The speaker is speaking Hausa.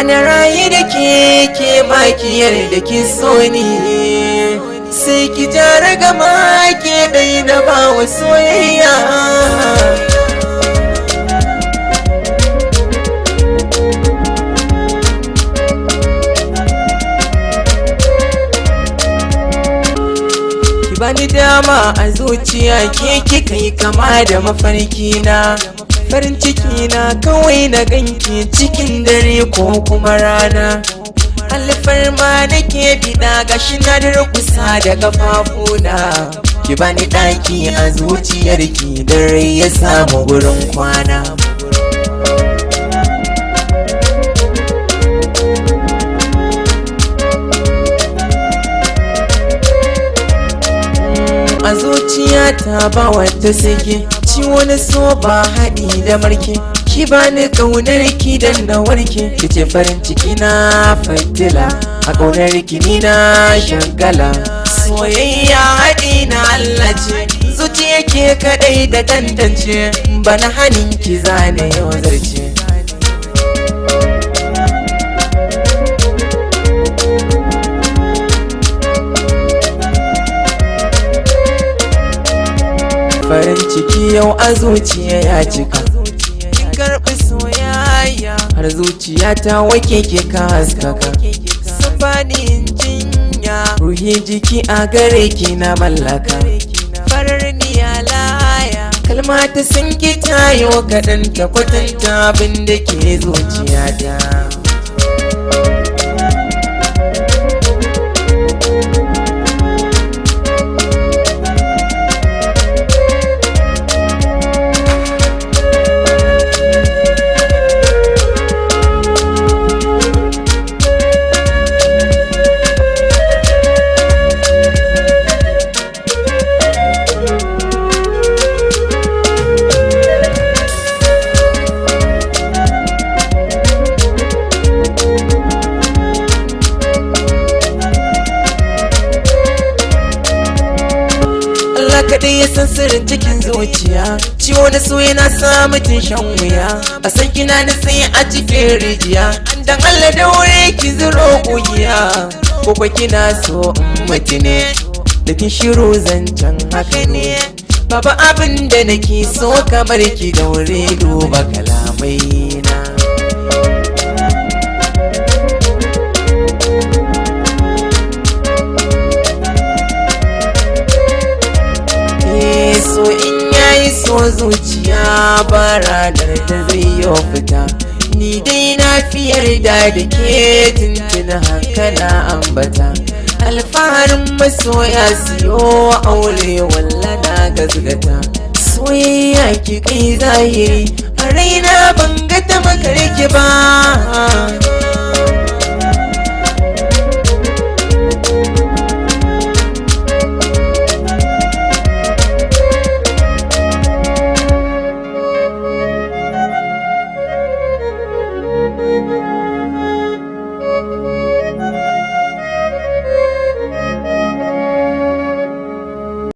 Na rayu da ke makiyar da ki so ni, sai ki jara gama ke dai na ba wa soyayya. Ki bani dama a zuciya, ke kika yi kama da mafarki na. Farin ciki na kawai na ganki cikin dare ko kuma rana. Alfarma nake biɗa, gashi na durƙusa da kafafuna. Ki bani ɗaki a zuciyarki don rai ya samu gurin kwana. A zuciyata ba wata sake, ciwo na so ba haɗi da marke. Ki bani ƙaunar ki dan na warke, ki ce farin ciki na fitila, a ƙaunar ki ni na shagala. Soyayya haɗi na Allah ce, zuciya ke kaɗai da tantance, bana hanin ki zane yau zarce. Farin ciki yau a zuciya ya cika, kin karɓi soyayya har zuciya ta wake ke ka haskaka. Sabanin jinya ruhi jiki a gare ki na mallaka. Farar niya laya kalma ta sun ki tayo kaɗan ta kwatanta abin da ke zuciya ta. Allah kaɗai ya san sirrin cikin zuciya, ciwo na so yana sa mutum shan wuya. A san kina da tsaye a cikin rijiya, dan Allah da wuri ki zuro kugiya. Ko kwa kina so in mutu ne, da kin shiru zancen haka ne. Babu abin da nake so kamar ki, daure duba kalamai na. So in yayi so zuciya ba ranar da zai yi fita. Ni dai na fi yarda da ke tuntuna hankala ambata. Alfaharin masoya siyo aure walla na gazgata. Soyayya ki kai zahiri a raina ba.